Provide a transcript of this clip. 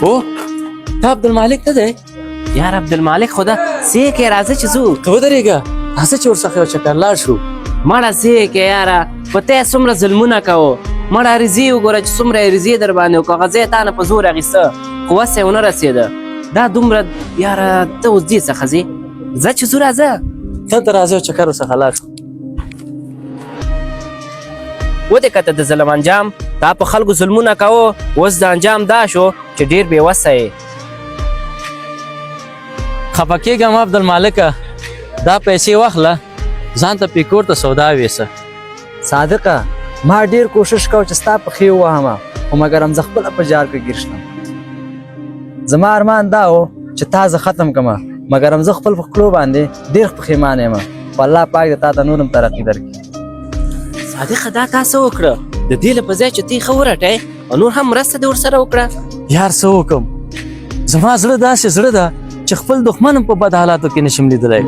او دا عبدالمالک نه دی؟ یار عبدالمالک خدا څه کې راځه چې ځو. ته ودرېږه، راځه چې ورڅخه یو چکر لاړ شو. مړه څه کې یاره، په ته څومره ظلمونه کوو. مړه عریضې وګوره چې څومره عریضې در باندې وکړه، هغه ځای تا نه په زور اخیسته خو وسه یې ونه رسېده. دا دومره یاره ته اوس دې څخه ځې؟ ځه چې ځو، راځه. ته ته راځه یو چکر ورڅخه لاړ شو. ودې کته د ظلم انجام، تا په خلکو ظلمونه کوو، اوس د انجام دا شو چې ډېر بې وسه یې. خفه کېږم عبدالمالکه، دا پیسې واخله، ځان ته پې کور ته سودا ویسه. صادقه، ما ډېر کوشش کاوه چې ستا پښې ووهم، خو مګر هم زه خپله په جال کې ګیر شلم. زما ارمان دا و چې تا زه ختم کړم، مګر هم زه خپل په کړو باندې ډېر پښېمانه یم، خو الله پاک دې تا ته نور هم ترقي درکړي. صادقه، دا تا څه وکړه؟ د دې له په ځای چې ته یې ښه ورټې او نور هم مرسته دې ورسره وکړه. یار څه وکړم، زما زړه داسې زړه ده چې خپل دښمن هم په بد حالاتو کې نشم لیدلی.